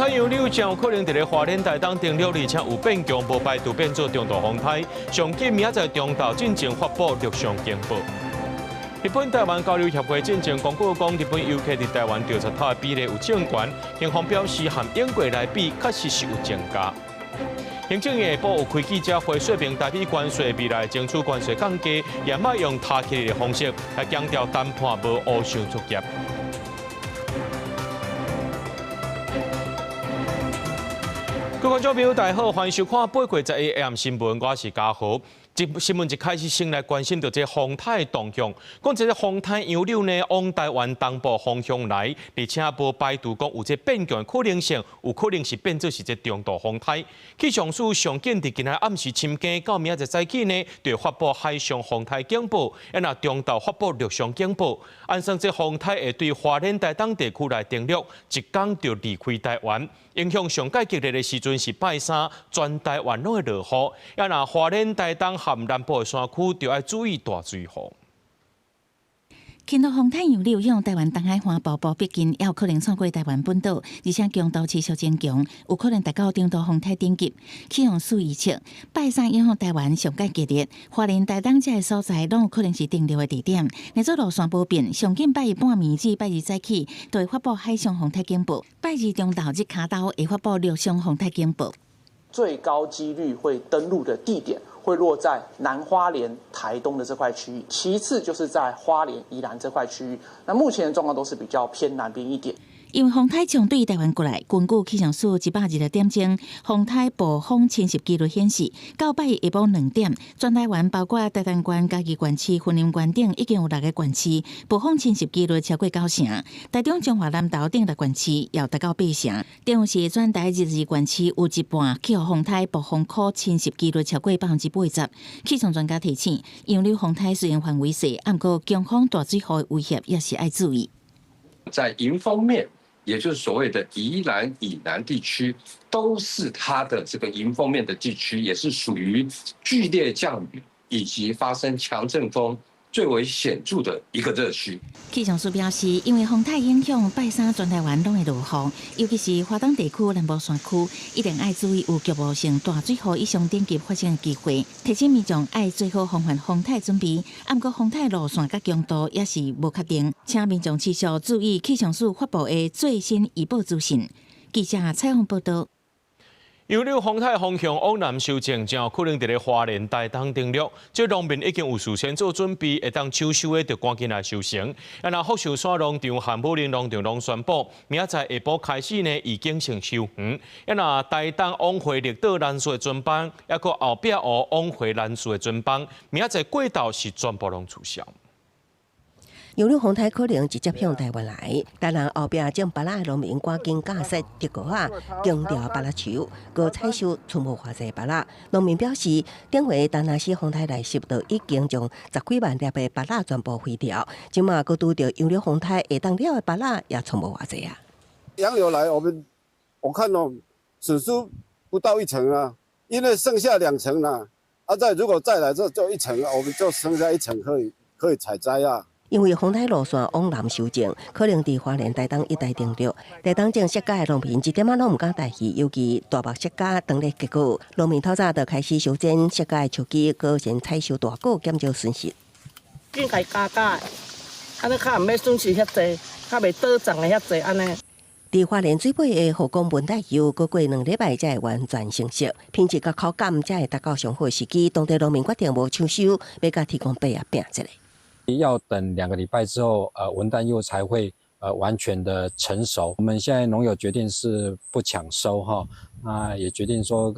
颱楊柳將有可能佇咧花蓮台東登陸，而且有變強，無排除變做中度風颱。上緊明仔載中晝進前發布陸上警報。日本台灣交流協會進前公告講，日本遊客佇台灣著賊頭的比例有正懸，警方表示和英國來比，確實是有增加。行政院下晡有開記者會，說明台美關稅未來爭取關稅降低，也莫用塔克的方式來強調談判無烏相作業。各位觀眾朋友，大家好，歡迎收看八月十一 AM 新聞，我是嘉豪。這新聞一開始先來關心著這風颱動向，講這个風颱楊柳呢往台灣東部方向來，而且無排除講有這變強的可能性，有可能是變做是這中度風颱。氣象署上緊佇今仔暗時深更到明仔載早起呢，就會發布海上風颱警報，啊若中晝發布陸上警報。按算這風颱會對花蓮台東地區來登陸，一工就離開台灣。影響上蓋激烈的時陣是拜三，全台灣攏會落雨。啊若花蓮台東和南部的山區，就愛注意大水雨。輕度風颱楊柳向台灣東海岸步步逼近，也有可能穿過台灣本島，而且強度持續增強，有可能達到中度風颱等級。氣象署預測，拜三影響台灣上蓋激烈，花蓮台東這个所在攏有可能是登陸的地點。若做路線無變，上緊拜一半暝至拜二早起，就會發布海上風颱警報；拜二中晝日跤晝會發布陸上風颱警報。最高幾率會登陸的地點會落在南花蓮、台東的這塊區域，其次就是在花蓮、宜蘭這塊區域。那目前的狀況都是比較偏南邊一點。因為風颱將對台灣過來，根據氣象署120點鐘風颱暴風侵襲記錄顯示，到拜一下晡2點，全台灣包括台東縣、嘉義縣市、雲林縣等，已經有六个縣市暴風侵襲記錄超過九成。台中彰化南投等六縣市也達到八成。等於是全台22縣市有一半氣候風颱暴風雨侵襲記錄超過80%。氣象專家提醒，楊柳風颱雖然範圍細，毋過強風大水雨的威脅也是愛注意。在迎風面，也就是所謂的宜蘭以南地區，都是它的這個迎風面的地區，也是屬於劇烈降雨以及發生強陣風最為顯著的一個熱區。氣象署表示，因為風颱影響，拜三全台灣攏會落雨，尤其是花東地區南部山區，一定愛注意有局部性大水雨以上等級發生的機會。提醒民眾愛做好防範風颱準備，毋過風颱路線佮強度也是無確定，請民眾持續注意氣象署發布的最新預報資訊。記者採訪報道。楊柳風颱方向往南修正，真有可能佇咧花蓮台東登陸。這農民已經有事先做準備，會當搶收的就趕緊來收成。啊，若福壽山農場和武陵農場攏宣布，明仔載下晡開始呢，已經先收園。啊，若台東往回綠島蘭嶼的船班，抑閣後壁湖往回蘭嶼的船班，明仔載過晝是全部攏取消。楊柳風颱可能直接向台灣來，台南後壁種芭樂的農民趕緊架設竹篙仔，扛牢芭樂樹，閣採收賰無偌濟芭樂。農民表示，頂回丹那斯風颱來襲，就已經將十幾萬粒的芭樂全部毀掉。這馬閣拄著楊柳風颱會當了的芭樂也賰無偌濟啊。楊柳來，我們我看哦，損失不到一成啊，因為剩下兩成啦。啊，再如果再來，這就一成，我們就剩下一成可以採摘啊。因為風颱路線往南修正，可能佇花蓮台東一帶登陸。台東種釋迦的農民一點仔攏毋敢大意，尤其大目釋迦當咧結果，農民透早就開始修剪釋迦的樹枝，閣先採收大果，減少損失。緊共加價，按呢較毋免損失遐濟，較袂倒漲的遐濟按呢。佇花蓮水尾的護港文旦柚，閣過兩禮拜才會完全成熟，品質佮口感才會達到上好的時機。當地農民決定無搶收，欲佮天公伯仔拚一下。要等2個禮拜之後，文旦柚才會完全的成熟。我們現在農友決定是不搶收哈，那也決定說，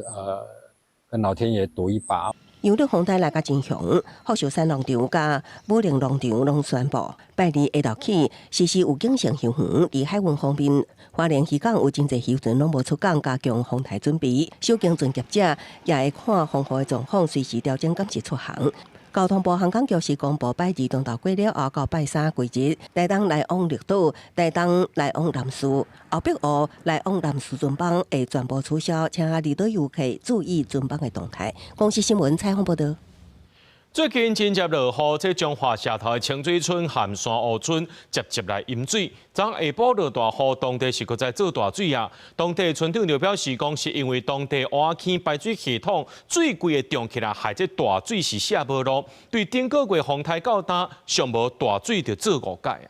跟老天爺賭一把。楊柳風颱來甲真強，福壽山農場佮武陵農場攏宣布，拜二下晝起實施預警性休園。佇海運方面，花蓮漁港有真濟漁船攏無出港，加強風颱準備。守行船業者也會看風雨的狀況，隨時調整敢是出航。交通部航空局是公布拜二中晝過了後到拜三規日，台東來往綠島、台東來往南勢、後壁湖來往南勢船班會全部取消，請離島遊客注意船班的動態。公視新聞採訪報道。最近真濟落雨，這彰化社頭的清水村和山湖村捷捷來淹水。昨下晡落大雨，當地是閣再做大水啊！當地村長就表示講，是因為當地蚵仔坑排水系統水規个漲起來，害這大水是瀉無路。對頂個月風颱到今，上無大水就做五擺啊！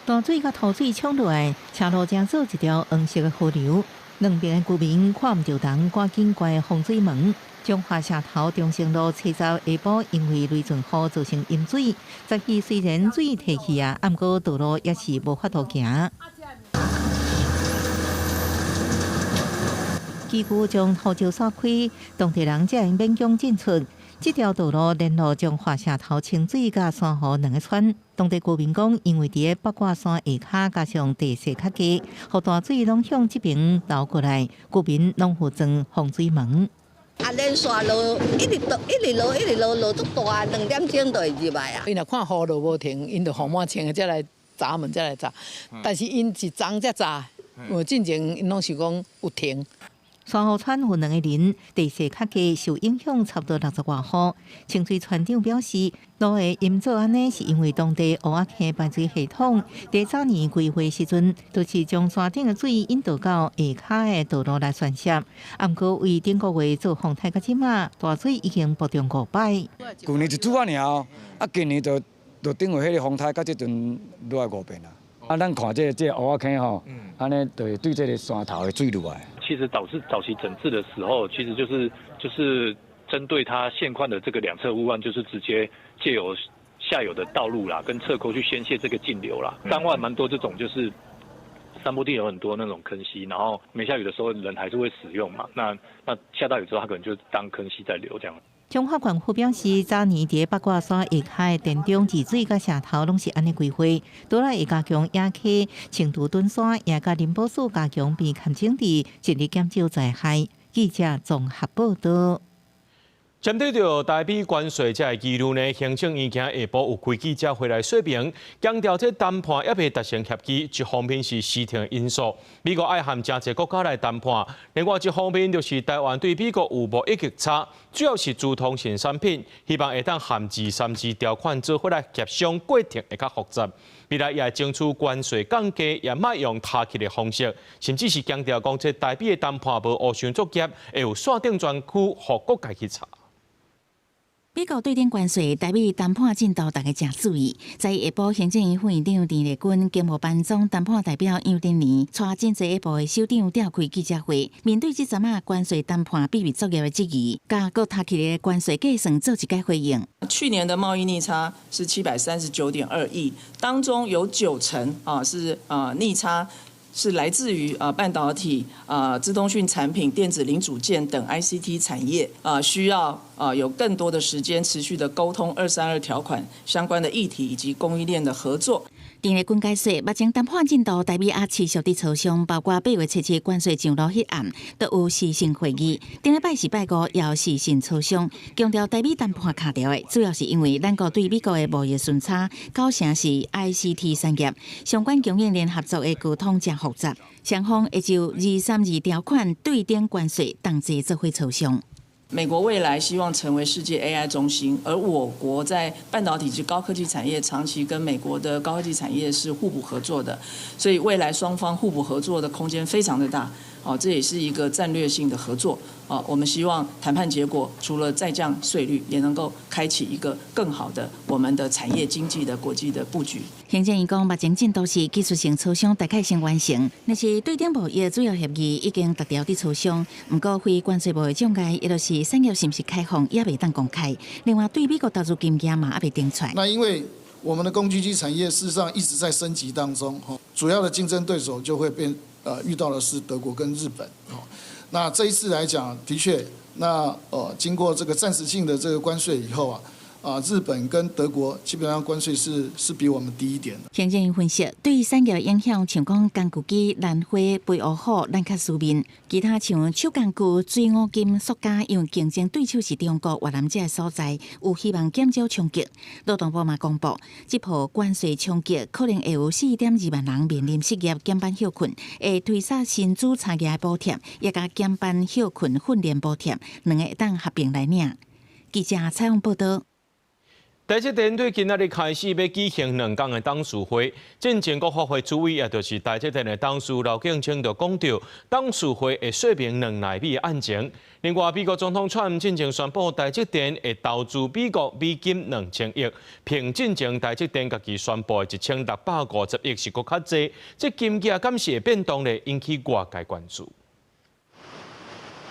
大水佮土水沖落來，車路成做一條黃色的河流。兩邊的居民看毋著人，趕緊關防水門。彰化社頭中正路七十下晡，因為雷陣雨造成淹水。早起雖然水退去啊，毋過道路也是無法度行。機具將土石掃開，當地人才會勉強進出。這條道路連絡彰化社頭清水佮山湖兩个村。當地居民講，因為佇咧八卦山下跤，加上地勢較低，予大水攏向這邊流過來，居民攏有裝防水門。啊，連續落，一直落，一直落，一直落，落足大，2點鐘就會入來啊。𪜶若看雨落無停，𪜶就予滿清的才來閘門，才來閘。但是𪜶是昨才閘，因為進前𪜶攏是講有停。山湖村有兩个人，地勢較低，受影響差不多六十外戶。清水村長表示，路會淹做按呢，是因為當地蚵仔坑排水系統佇早年規劃時陣，就是將山頂的水引導到下跤的道路來宣洩。毋過為頂個月做風颱到這馬，大水已經播中五擺。舊年一拄仔爾哦，啊，今年就等於彼个風颱到這陣落來五遍啦。啊，咱看這個蚵仔坑吼，按呢就會對這个山頭的水落來。其實導致早期整治的時候，其實就是針對它現況的這個兩側護岸，就是直接借由下游的道路啦，跟側溝去宣洩這個徑流啦。彰化蠻多這種，就是山坡地有很多那種坑溪，然後沒下雨的時候人還是會使用嘛。那下大雨之後，它可能就當坑溪在流這樣。彰化縣府表示，早年佇八卦山下跤的田中治水佮社頭攏是按呢規劃，除了會加強野溪、清除墩山，也佮林保署加強邊崁整治，盡力減少災害。記者綜合報導。針對著台美關稅這个疑慮呢，行政院今下晡有開記者會來說明，強調這談判猶未達成協議，一方面是時程因素，美國愛和誠濟國家來談判；另外一方面就是台灣對美國有貿易逆差，主要是資通訊產品，希望會當含232條款做伙來協商，過程會較複雜。未來也會爭取關稅降低，也莫用踢去的方式，甚至是強調講，這台美的談判無烏相作業，會有線頂專區予各界去查。美國對頂關稅，台美談判進度，大家誠注意。在下晡，行政院副院長陳麗君、經貿辦總談判代表楊振寧，帶真濟个部的首長召開記者會，面對這陣仔關稅談判秘密作業的質疑，佮閣提起的關稅計算做一個回應。去年的貿易逆差是739.2億，當中有9成啊是啊逆差。是來自於啊半導體、啊資通訊產品、電子零組件等 ICT 產業啊，需要啊有更多的時間持續的溝通232條款相關的議題以及供應鏈的合作。陳麗君解釋，目前談判進度，台美也持續佇磋商，包括8月7日關稅上路彼暗，都有視訊會議。頂禮拜四、拜五也有視訊磋商，強調台美談判卡著的，主要是因為咱國對美國的貿易順差，九成是 ICT 產業，相關供應鏈合作的溝通誠複雜，雙方會就232條款對等關稅同齊做伙磋商。美國未來希望成為世界 AI 中心，而我國在半導體及高科技產業長期跟美國的高科技產業是互補合作的，所以未來雙方互補合作的空間非常的大。哦，這也是一個戰略性的合作。哦，我們希望談判結果除了再降稅率，也能夠開啟一個更好的我們的產業經濟的國際的布局。行政院講，目前進度是技術性磋商大概先完成，但是對等貿易主要協議已經達到佇磋商，毋過非關稅貿易障礙，也就是產業是毋是開放，也未當公開。另外，對美國投資金額嘛，猶未定出來。那因為我們的工具機產業事實上一直在升級當中，主要的競爭對手就會變。遇到的是德國跟日本，那這一次來講，的確，那經過這個暫時性的這個關稅以後啊，日本跟德國基本上關稅是比我們低一點的。行政院分析，對產業影響，像講工具機、蘭花、肥烏虎，咱較輸面；其他像手工具、水五金、塑膠，因為競爭對手是中國、越南這个所在，有希望減少衝擊。勞動部嘛公布，這波關稅衝擊可能會有4.2萬人面臨失業、減班歇睏，會推捒薪資差額的補貼，也佮減班歇睏訓練補貼，兩个會當合併來領。記者採訪報道。台積電對今仔日開始欲舉行2天的董事會，進前國發會主委也就是台積電的董事劉建清就講著，董事會會說明2納米的案情。另外，美國總統川普進前宣布台積電會投資美國美金2000億，比進前台積電家己宣布的1650億是閣較濟，這金額敢是會變動咧，引起外界關注。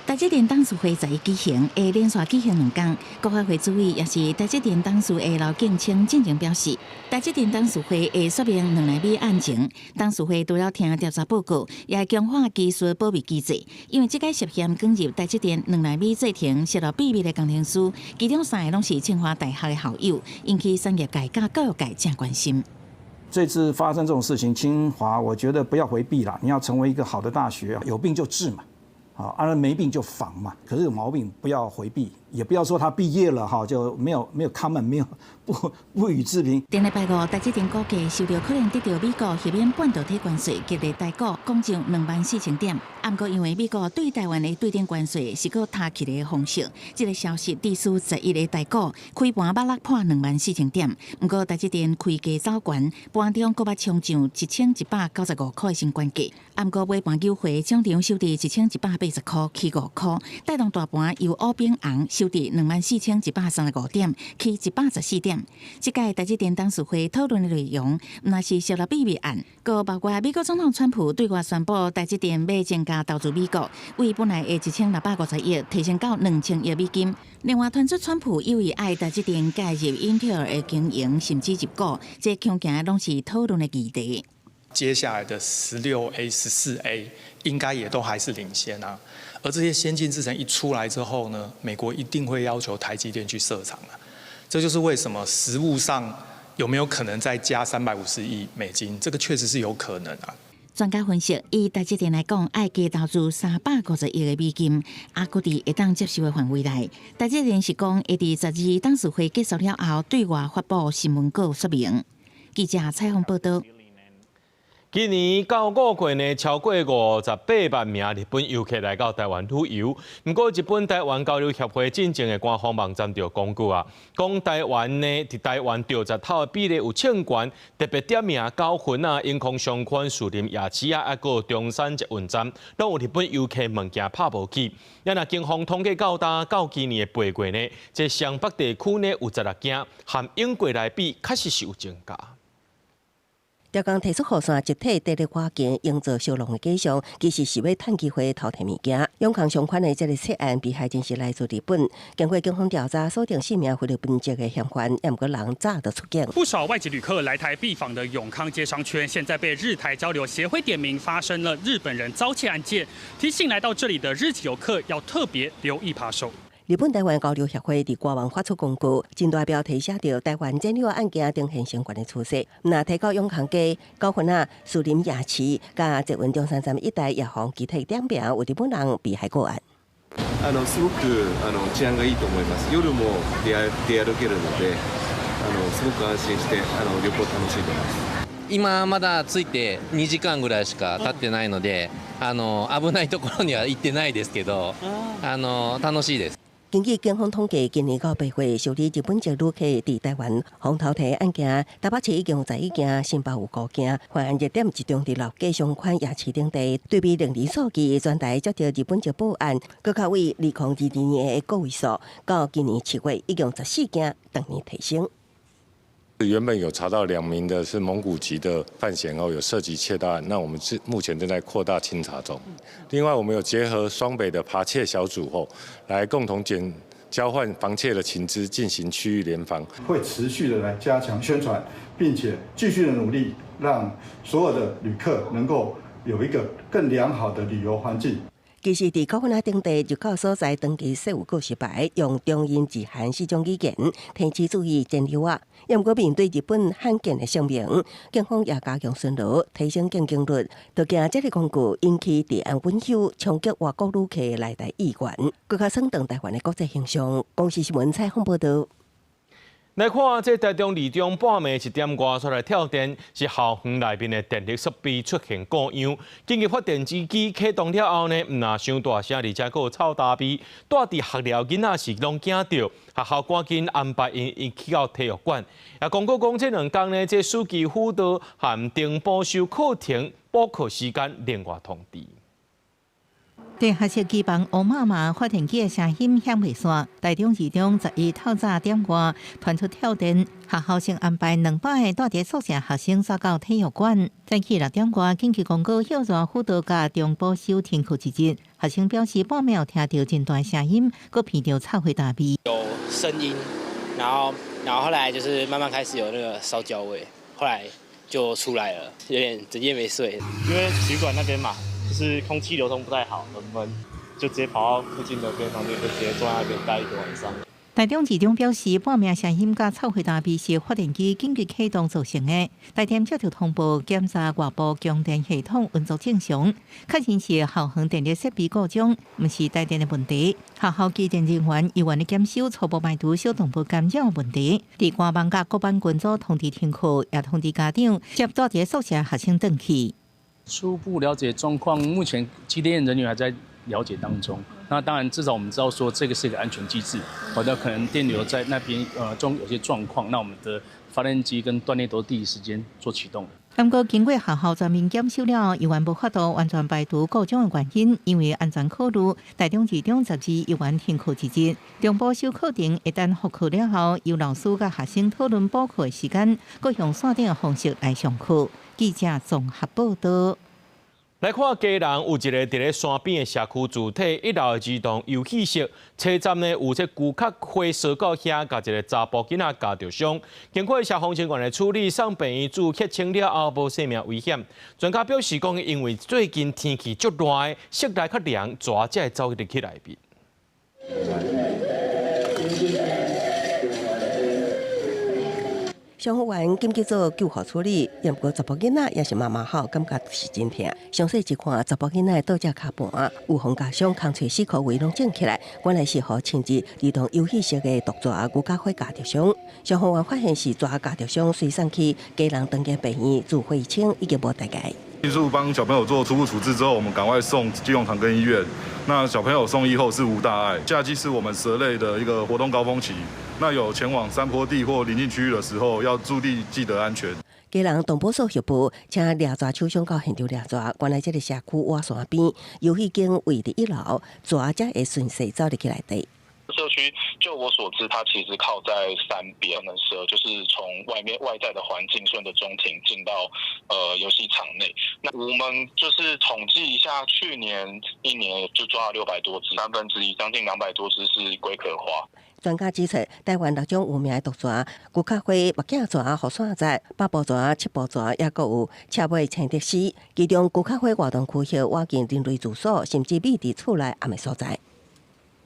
台積電董事會十一舉行，會連續舉行2天。國發會主委也是台積電董事的劉建清進前表示，台積電董事會會說明2納米案情。董事會除了聽調查報告，也會強化技術保密機制。因為這擺涉嫌捲入台積電2納米製程洩露秘密的工程師，其中三个攏是清華大學的校友，引起產業界佮教育界誠關心。這次發生這種事情，清華我覺得不要迴避啦，你要成為一個好的大學，有病就治嘛。啊，當然沒病就防嘛。可是有毛病不要迴避，也不要說他畢業了哈就沒有 comment，沒有不予置評。頂禮拜五，台積電股價受著可能得著美國減免半導體關稅，激勵台股攻上24,000點。毋過因為美國對台灣的對等關稅是閣提起的方式，這個消息致使十一的台股開盤捌落破24,000點。毋過台積電開低走懸，盤中閣捌衝上1195塊的新懸價。毋過尾盤九回終場收佇1180塊，起5塊，帶動大盤由烏變紅，收佇24,135點，起114點。這屆台積電董事會討論的內容，毋但是洩露秘密案，閣包括美國總統川普對外宣布台積電欲增加投資美國，為本來的1650億提升到2000億美金。另外，傳出川普有意愛台積電介入英特爾的經營，甚至入股，這恐驚攏是討論的議題。接下來的16A、14A 應該也都還是領先啊。而這些先進製程一出來之後呢，美國一定會要求台積電去設廠啊。這就是為什麼實務上有沒有可能再加350億美金？這個確實是有可能啊。專家分析，以台積電來講，愛加投資350億的美金，猶閣佇會當接受的範圍內。台積電是講，會佇12董事會結束了後，對外發布新聞稿說明。記者採訪報道。今年到5月呢，超過58萬名日本遊客來到台灣旅遊。毋過，日本台灣交流協會進前的官方網站就公告啊，講台灣呢，佇台灣著賊偷的比例有衝懸，特別點名九份啊、永康商圈、士林夜市啊，猶閣有中山捷運站，攏有日本遊客物件拍無去。啊若警方統計到今到今年的8月呢，這雙北地區呢有16件，和往過來比，確實是有增加。勞工提出雨傘集體綴咧趕行，營造燒狼的假象，其實是欲趁機會偷提物件。永康商圈的這個竊案，被害人是來自日本。經過警方調查，鎖定四名菲律賓籍的嫌犯，毋過人早就出境。不少外籍旅客來台必訪的永康街商圈，現在被日台交流協會點名發生了日本人遭竊案件，提醒來到這裡的日籍遊客要特別留意扒手。日本台灣交流協會佇官網發出公告，真大標題寫著台灣戰略案件呈現相關的趨勢。若提到永康街、九份仔、士林夜市、佮捷運中山站一帶，也予集體點名有日本人被害個案。すごく治安がいいと思います。夜も出歩けるので、すごく安心して旅行楽しんでます。今まだ着いて2時間ぐらいしか経ってないので、危ないところには行ってないですけど、楽しいです。根據警方統計，今年到8月受理日本籍旅客佇台灣予偷提案件，台北市已經有11件，新北有5件。犯案熱點集中佇老街商圈夜市等地。對比歷年數據，全台接著日本籍報案，閣較為2022年的個位數，到今年7月已經14件，逐年提升。原本有查到2名的是蒙古籍的犯嫌哦，有涉及竊盜案，那我們是目前正在擴大清查中。另外，我們有結合雙北的扒竊小組後，來共同檢交換防竊的情資，進行區域聯防。會持續的來加強宣傳，並且繼續的努力，讓所有的旅客能夠有一個更良好的旅遊環境。其實，佇九份仔等地入口所在，長期設有告示牌，用中英日韓四種語言提醒注意戰略仔。毋過面對日本罕見的聲明，警方也加強巡邏，提升警警率，就驚這个工具引起治安隱憂，衝擊外國旅客來台意願，閣較損斷台灣的國際形象。公視新聞採訪報道。來看這台中二中半暝1點外出來跳電，是校園內面的電力設備出現故障。緊急發電機啟動了後呢，毋但傷大聲，而且閣有臭焦味。蹛佇學寮囡仔是攏驚著，學校趕緊安排𪜶去到體育館。也公告講，這兩工呢，這暑期輔導和重補修課程補課時間另外通知。地下室機房烏麻麻，發電機的聲音響袂煞。台中二中11透早點外傳出跳電，學校先安排200個蹛佇宿舍學生走到體育館。早起6點外緊急公告，歇熱輔導佮重補修停課一日。學生表示半暝有聽著真大聲音，閣鼻著臭火焦味。有聲音，然後後來就是慢慢開始有那個燒焦味，後來就出來了，有點整夜沒睡。因為體育館那邊嘛。就是空氣流通不太好，很悶，就直接跑到附近的便利商店，就直接坐在那邊待一個晚上。台中二中表示，半暝聲音佮臭火焦味是發電機緊急啟動造成的。台電接著通報檢查外部供電系統運作正常，確認是校園電力設備故障，毋是台電的問題。學校機電人員猶原咧檢修，初步排除小動物干擾問題。佇官網佮各班群組通知停課，也通知家長接蹛佇宿舍學生轉去。初步了解狀況，目前機電人員還在了解當中。那當然，至少我們知道說這個是一個安全機制。好的，可能電流在那邊中有些狀況，那我們的發電機跟斷裂都第一時間做啟動。不過，經過學校全面檢修了，猶原無法度完全排除故障的原因，因為安全考慮，台中二中12猶原停課一日。重補修課程一旦復課了後，由老師佮學生討論補課的時間，閣用線頂的方式來上課。記者綜合報道。來看基隆有一个佇咧山邊的社區住宅一樓的兒童遊戲室，車站呢有這龜殼火燒到遐，共一个查埔囡仔咬著傷。經過消防人員的處理，送病院注血清了後，無生命危險。專家表示講，因為最近天氣足熱，室內較涼，蛇才會走入去內面。消防員緊急做救護處理，毋過查埔囡仔也是媽媽好，感覺是真疼。詳細一看，查埔囡仔倒隻跤盤，有予咬傷，空揣四箍圍攏腫起來，原來是予親子兒童遊戲室的毒蛇牛軋火咬著傷。消防員發現是蛇咬著傷，隨送去基隆長庚病院做血清，已經無代誌。迅速幫小朋友做初步處置之後，我們趕快送基隆長庚醫院。那小朋友送醫後是無大礙。夏季是我們蛇類的一個活動高峰期，那有前往山坡地或鄰近區域的時候，要注意記得安全。基隆動保所協報，請掠蛇手傷到現場掠蛇。原來這个社區倚山邊，遊戲間位佇一樓，蛇才會順勢走入去內底。社區就我所知，它其實靠在山邊，可能蛇就是從外面外在的環境順着中庭進到遊戲場內。那我們就是統計一下，去年一年就抓了600多隻，1/3，將近200多隻是龜殼花。專家指出，台灣六種有名的毒蛇，龜殼花、目鏡蛇、雨傘節、百步蛇、七步蛇，抑閣有赤尾青竹絲。其中，龜殼花活動區域倚近人類住所，甚至秘佇厝內暗的所在。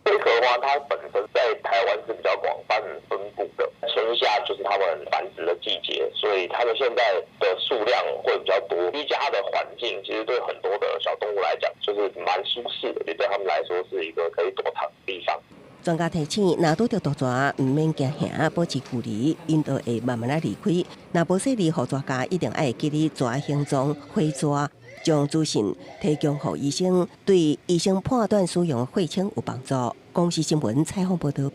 龜殼花它本身在台灣是比較廣泛分布的，春夏就是它們繁殖的季節，所以它們現在的數量會比較多。居家的環境其實對很多的小動物來講，就是蠻舒適的，也對他們來說是一個可以躲藏的地方。專家提醒，若拄著毒蛇，毋免驚嚇，保持距離，𪜶就會慢慢仔離開。若無細膩予蛇咬，一定愛記得蛇行蹤、火蛇，將資訊提供予醫生，對醫生判斷使用血清有幫助。公視新聞採訪報導。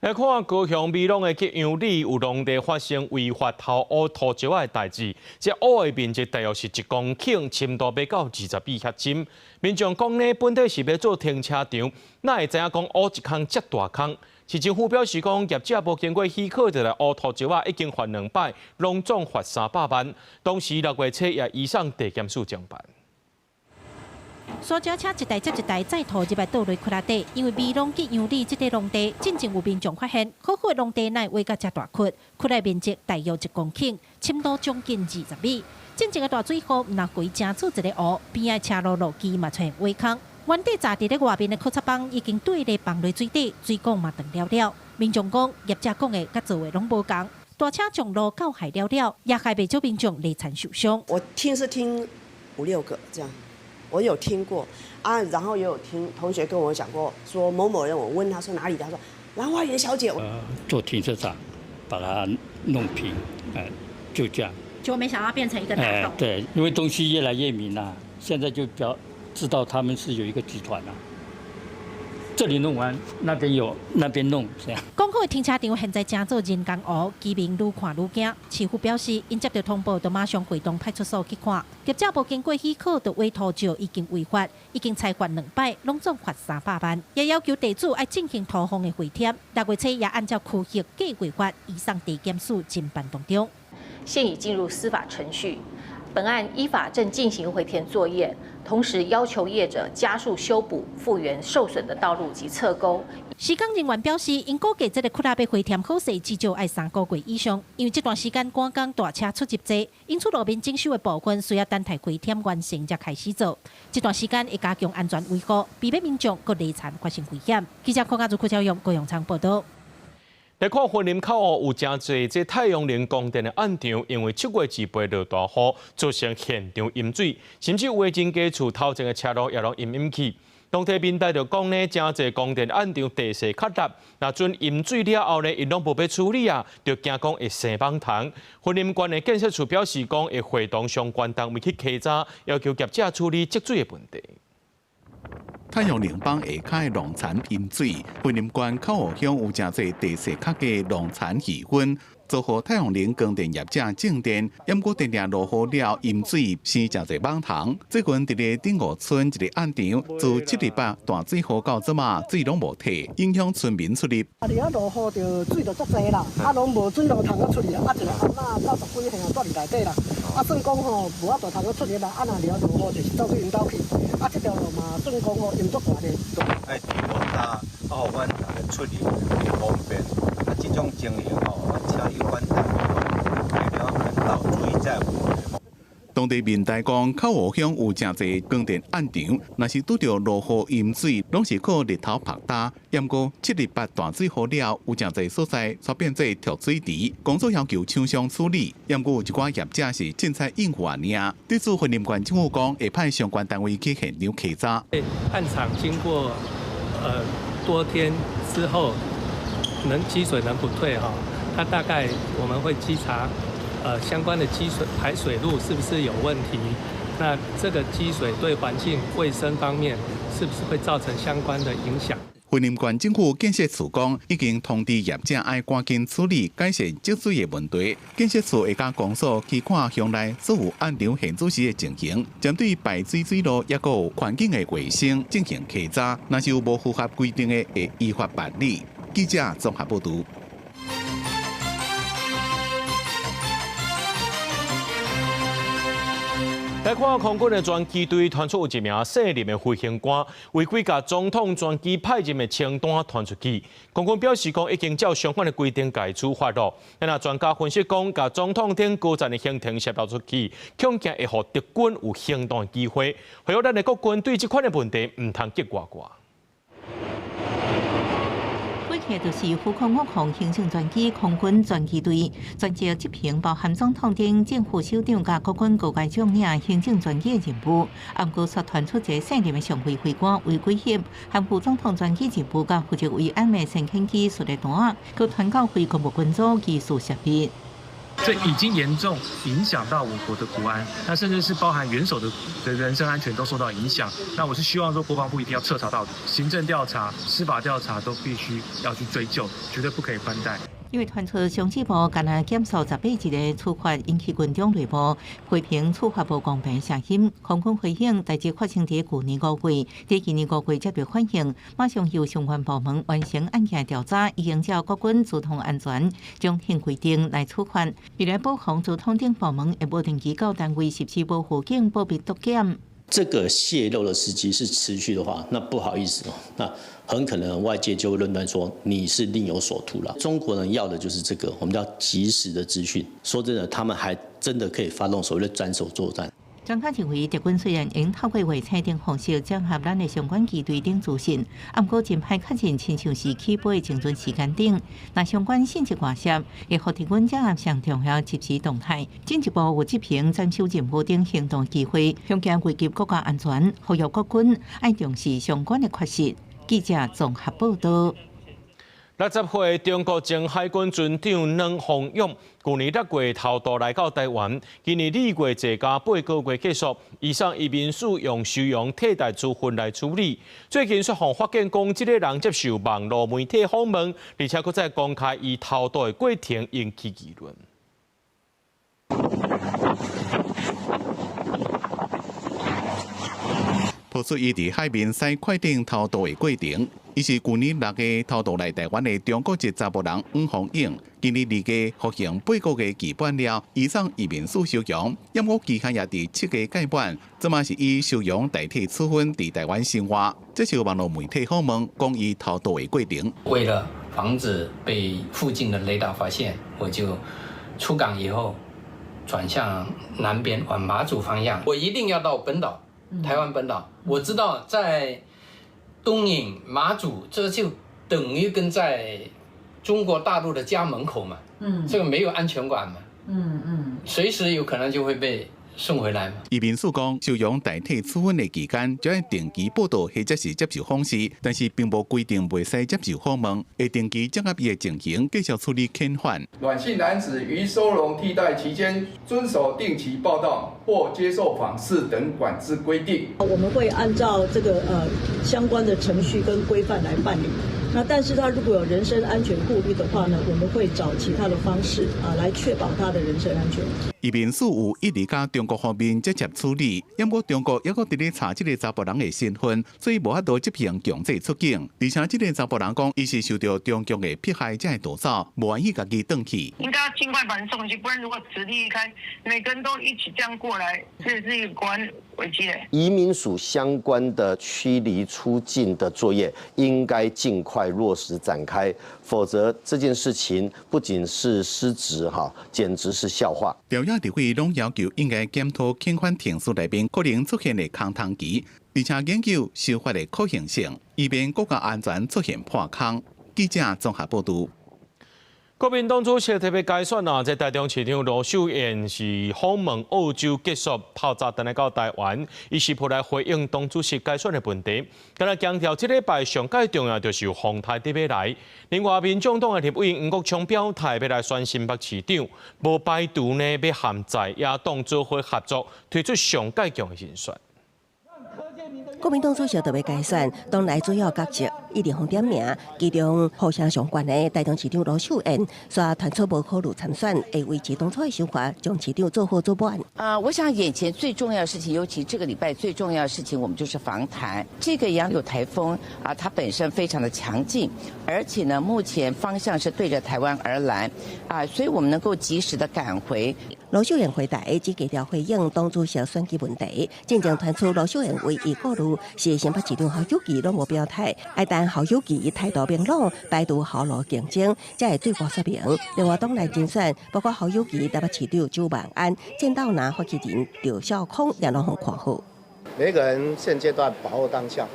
來看高雄美濃的吉陽里有農地發生違法偷挖土石仔的代誌，這挖的面積大約是1公頃，深度欲到20米遐深。民眾講呢，本底是欲做停車場，哪會知影講挖一空遮大空？市政府表示講，業者無經過許可就來挖土石仔，已經罰兩擺，攏總罰300萬。當時6月初也移送地檢署偵辦。沙石車一台接一台載土入來倒落窟仔底，因為美濃吉陽里這塊農地，進前有民眾發現，好好的農地哪會挖甲遮大窟，窟內面積大約1公頃，深度將近20米。進前的大水雨，毋但規正做一个湖，邊仔車路路基嘛出現挖空。原底紮佇咧外面的扣插枋已經對咧放落水底，水管嘛斷了了。民眾講，業者講的佮做的攏無仝，大車上路到害了了，也害袂少民眾犁田受傷。我聽是聽五六個這樣。我有聽過啊，然後也有聽同學跟我講過，說某某人，我問他說哪裡，他說蘭花園小姐。做停車場，把它弄平，哎，就這樣。就沒想到變成一個大洞。對，因為東西越來越明啦，現在就比較知道他們是有一個集團啦。這裡弄完，那邊有，那邊弄，這樣。港口的停車場現在成做人工湖，居民愈看愈驚。市府表示，𪜶接到通報，就馬上會同派出所去看。業者無經過許可就委託就已經違法，已經裁罰兩擺，攏總罰300萬。也要求地主愛進行土方的回填。6月初也按照區域計劃法移送地檢署偵辦當中。現已進入司法程序，本案依法正進行回填作業，同時要求業者加速修補復原受損的道路及側溝。施工人員表示，𪜶估計這個窟仔欲回填好勢，至少愛3個月以上，因為這段時間趕工大車出入濟，因此路面整修的部分需要等待回填完成才開始做。這段時間會加強安全維護，避免民眾閣離殘發生危險。記者柯家祖、柯昭勇、高永昌報道。來看雲林口湖有誠濟這太陽能光電的案場，因為7月28落大雨，造成現場淹水，甚至有的人家厝頭前的車路也攏淹淹去。當地民代就講呢，誠濟光電案場地勢較凸，若陣淹水了後呢，𪜶攏無欲處理啊，就驚講會生蠓蟲。雲林縣的建設處表示講，會會同相關單位去稽查，要求業者處理積水的問題。太陽能板下跤的農田淹水，雲林縣口湖鄉有誠濟地勢較低農田漁勻，做予太陽能光電業者種電，毋過電量落雨了淹水，生誠濟蠓蟲。最近佇咧頂湖村一個暗場，自7日八大水雨到這馬，水攏無退，影響村民出入。啊，佇遐落雨就水就足濟啦，啊，攏無水路通閣出去啊，一個阿嬤90幾歲啊，住佇內底啦，啊，算講吼無法度通閣出入啦，啊，若佇遐落雨就是走去𪜶兜去，啊，這條路嘛算講吼淹足大咧。愛提高大，啊，予阮逐家出入會方便。啊，這種情形吼，阮請有關單位吼，來了引導注意這個問題。當地民代講，口湖鄉有誠濟光電暗場，若是拄著落雨淹水，攏是靠日頭曝焦。毋過7日八大水雨了，有誠濟所在煞變做蓄水池，公所要求廠商處理。毋過有一寡業者是凊彩應付爾。對此，雲林縣政府講會派相關單位去現場稽查。案場經過多天之後，能積水能不退哈？它大概我們會稽查。相關的積水排水路是不是有問題？那這個積水對環境衛生方面是不是會造成相關的影響？雲林縣政府建設處講，已經通知業者愛趕緊處理改善積水的問題。建設處會佮公所去看鄉內所有暗場現主時的情形，針對排水水路抑閣有環境的衛生進行稽查，若是有無符合規定的，會依法辦理。記者綜合報導。來看空軍的專機隊傳出有一名卸任的飛行官違規共總統專機派任的清單傳出去。空軍表示講已經照相關的規定共處罰囉。那專家分析講，共總統等高層的行程洩露出去，恐驚會予敵軍有行動的機會。呼籲咱的國軍對這款的問題毋通激外外。就是呼空國防行政專機空軍專機隊專責執行包含總統等政府首長佮國軍高階將領行政專機的任務。毋過煞傳出一個卸任的上尉飛官違規協，含副總統專機任務佮負責維安的先遣機序列單，閣傳到非公務軍組技術設備。這已經嚴重影響到我國的國安，那甚至是包含元首的人身安全都受到影響。那我是希望說，國防部一定要徹查到底，行政調查、司法調查都必須要去追究，絕對不可以寬待。因為傳出上節目干焦減數18日的處罰引起軍中內部批評處罰無公平聲音，空軍回應代誌發生佇舊年5月，佇今年5月接到反映，馬上由相關部門完成案件調查，已經照國軍資通安全總體規定來處罰。為了保防資通等部門會無定期到單位實施無輔警保密篤檢。這個洩露的時機是持續的話，那不好意思哦，那很可能外界就會論斷說你是另有所圖了。中國人要的就是這個，我們叫即時的資訊。說真的，他們還真的可以發動所謂的斬首作戰。專家認為，敵軍雖然會透過衛星等方式整合咱的相關機隊等資訊，毋過真歹確認，親像是起飛精準時間等。若相關信息外洩，會予敵軍掌握上重要即時動態，進一步有執行斬首任務等行動機會，恐驚危及國家安全，呼籲國軍愛重視相關的缺失。記者綜合報道。60歲中國前海軍船長阮宏勇，去年6月偷渡來到台灣，今年2月坐監8個月結束，移送移民署用收容替代處分來處理。最近卻予發現講，這个人接受網路媒體訪問，而且閣再公開伊偷渡的過程，引起議論。曝出伊佇海面駛快艇偷渡的過程。伊是舊年6月偷渡來台灣的中國籍查埔人黃宏勇，今年2月服刑8個月期滿了，移送移民署收容，毋過期限也佇7月屆滿，這馬是以收容代替處分佇台灣生活。接受網路媒體訪問，講伊偷渡的過程。為了防止被附近的雷達發現，我就出港以後轉向南邊往馬祖方向。我一定要到本島，台灣本島。我知道在東引馬祖，這就等於跟在中國大陸的家門口嘛，這個沒有安全感嘛，隨時有可能就會被送回來嘛。移民署講，收容代替處分的期間，就愛定期報到或者是接受訪視，但是並無規定袂使接受訪問，會定期掌握伊的情形，繼續處理遣返。阮姓男子於收容替代期間，遵守定期報到或接受訪視等管制規定。我們會按照這個相關的程序跟規範來辦理。那但是他如果有人身安全顧慮的話呢，我們會找其他的方式啊，來確保他的人身安全。移民署有一直佮中國方面積極處理，毋過中國猶閣佇咧查這个查埔人的身份，所以無法度執行強制出境。而且這个查埔人講，伊是受著中共的迫害才會逃走，無願意家己轉去。應該要盡快把人送去，不然如果此例一開，每個人都一起這樣過來，這是一個國安危機嘞。移民署相關的驅離出境的作業應該盡快落實展開，否則這件事情不僅是失職哈，簡直是笑話。朝野立委攏要求應該檢討遣返程序內面可能出現的空窗期，而且研究修法的可行性，以免國家安全出現破空。記者綜合報導。國民黨主席特別改選啊，這台中市長盧秀燕是訪問澳洲結束，透早轉來到台灣，伊是欲來回應黨主席改選的問題。敢若強調，這禮拜上蓋重要就是風颱佇欲來。另外，民眾黨的立委黃國昌表態欲來選新北市長，無排除呢欲和在野黨做伙合作，推出上蓋強的人選。國民黨主席特別改選，黨內主要角色一直予點名，其中呼聲上懸的台中市長盧秀燕，煞傳出無考慮參選，會維持當初的想法，將市長做好做滿。我想眼前最重要的事情，尤其這個禮拜最重要的事情，我們就是防台。這個楊柳颱風啊，它本身非常的強勁，而且呢，目前方向是對着台灣而來，啊，所以我們能夠及時的趕回。盧秀燕回台只低調回應黨主席選舉問題，進前傳出盧秀燕唯一顧慮是新北市長侯友宜攏無表態，愛等侯友宜態度明朗，排除後路競爭，才會對外說明。另外，黨內競選包括侯友宜、台北市長周萬安、戰鬥藍發起人趙少康也攏予看好。每個人現階段把握當下，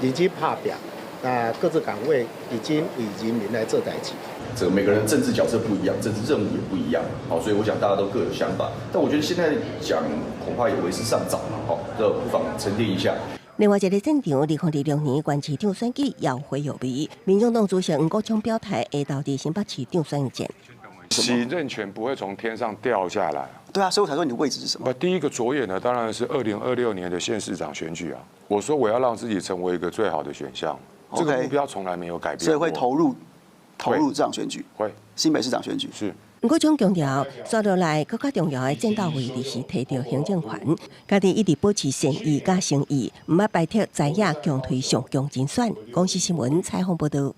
已經拍拚，那各自崗位已經為人民來做代誌。這個每個人政治角色不一樣，政治任務也不一樣，好，所以我想大家都各有想法。但我覺得現在講恐怕也為時尚早嘛，好，這不妨沉澱一下。另外一個戰場，2026年縣市長選舉搖火有味，民眾黨主席黃國昌表態，會投佇新北市長選戰。行政權不會從天上掉下來。對啊，所以我才說你的位置是什麼？第一個着眼呢，當然是2026年的縣市長選舉啊。我說我要讓自己成為一個最好的選項，這個目標從來沒有改變。所以會投入這場選舉，會新北市長選舉是。黃國昌強調，紲落來閣較重要的戰鬥位置是提著行政權，家己一直保持善意佮誠意，毋捌排斥在野共推上強人選。公視新聞採訪報導。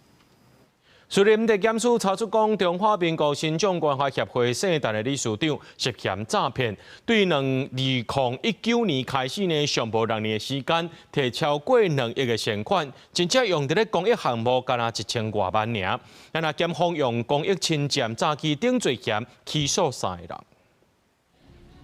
士林地檢署查出講，中華民國身障關懷協會姓陳的理事長涉嫌詐騙，對2019年開始呢，上無6年的時間，提超過2億的善款，真正用佇咧公益項目，干焦1000外萬爾。咱啊，檢方用公益侵佔詐欺等罪嫌起訴三个人。